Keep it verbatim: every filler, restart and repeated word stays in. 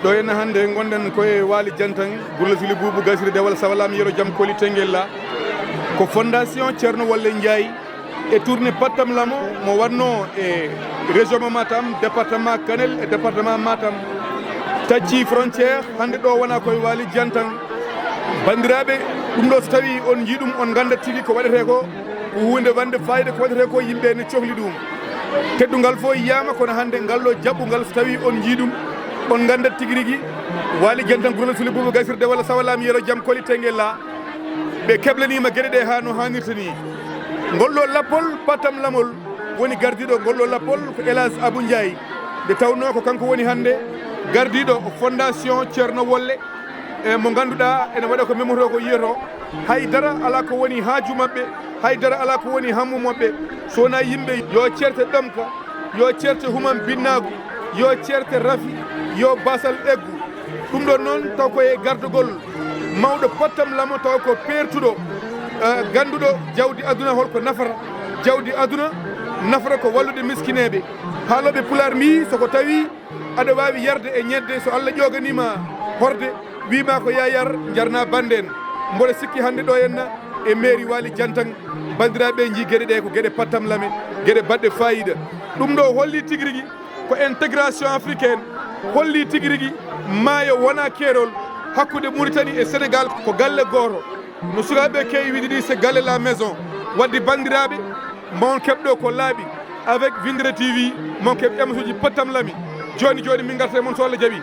Ɗo henna hannde ngonɗen ko e Waali Jantan, Gurla Suli Buubu Gasiri Dewal Sawalaami Yero Jam Koli Tengella. Ko Fondation Ceerno Wolle Njaay e tournée Pattam Lamo mo waɗno e région mo Matam, département Kanel e département Matam. Tacci frontière, hannde ɗo wona koye Waali Jantan. Banndiraaɓe, ɗum ɗo so tawi on njii ɗum, on nganndat tigi ko waɗetee ko, ko huunde wonde fayida, ko waɗetee ko yimɓe ne cohli ɗum. Teddungal fof yiyaama, kono hannde ngal ɗo jaɓɓungal so tawi on njii ɗum, on nganndat tigi rigi. Waali Jantan Gurla Suli Buubu Gasirde walla Sawalaami Yero Jam Koli Tengella. Ɓe keblaniima geɗe ɗe haa no haanirta ni. Ngol ɗo lappol, Patam Lamol, woni gardiiɗo ngol ɗo lappol ko El Hadj Abou Ndiaye. Nde tawnoo ko kanko woni hannde gardiiɗo Fondation Ceerno Wolle, e mo ngannduɗaa ene waɗa ko memotoo ko yiyotoo. Hay dara alaa ko woni haaju maɓɓe, hay dara alaa ko woni hammu maɓɓe. So wonaa yimɓe yo ceerte ɗomka, yo ceerte humam binnaagu, yo ceerte rafi, yo basal eggu. Ɗum ɗon noon taw ko e gardagol mawɗo Pottam Lamo, taw ko peertuɗo, eh, gannduɗo jawdi aduna holko nafata. Jawdi aduna nafata ko wallude miskineeɓe. Haalooɓe Pulaar mbiyi, so ko tawi aɗa waawi yarde e ñebbe, so Allah ƴooganiima horde, wiima ko yaa yar, njarna bannden. Mboɗo sikki hannde ɗo henna e mairie Waali Jantan, banndiraaɓe njii geɗe ɗe ko geɗe Pottam Lame, geɗe baɗɗe faayiida. Ɗum ɗo holli tigi rigi ko intégration africaine, holli tigi rigi maayo wona keerol hakkunde Mauritanie e Sénégal, ko galle gooto. No sukaaɓe keewi wiide ni, c'est galle la maison. Wadde banndiraaɓe, mon keɓɗo ko laaɓi avec Vindere T V, mon keɓ émission ji Pottam Lami. Jooni jooni min ngarta e mon so Allah jaɓi.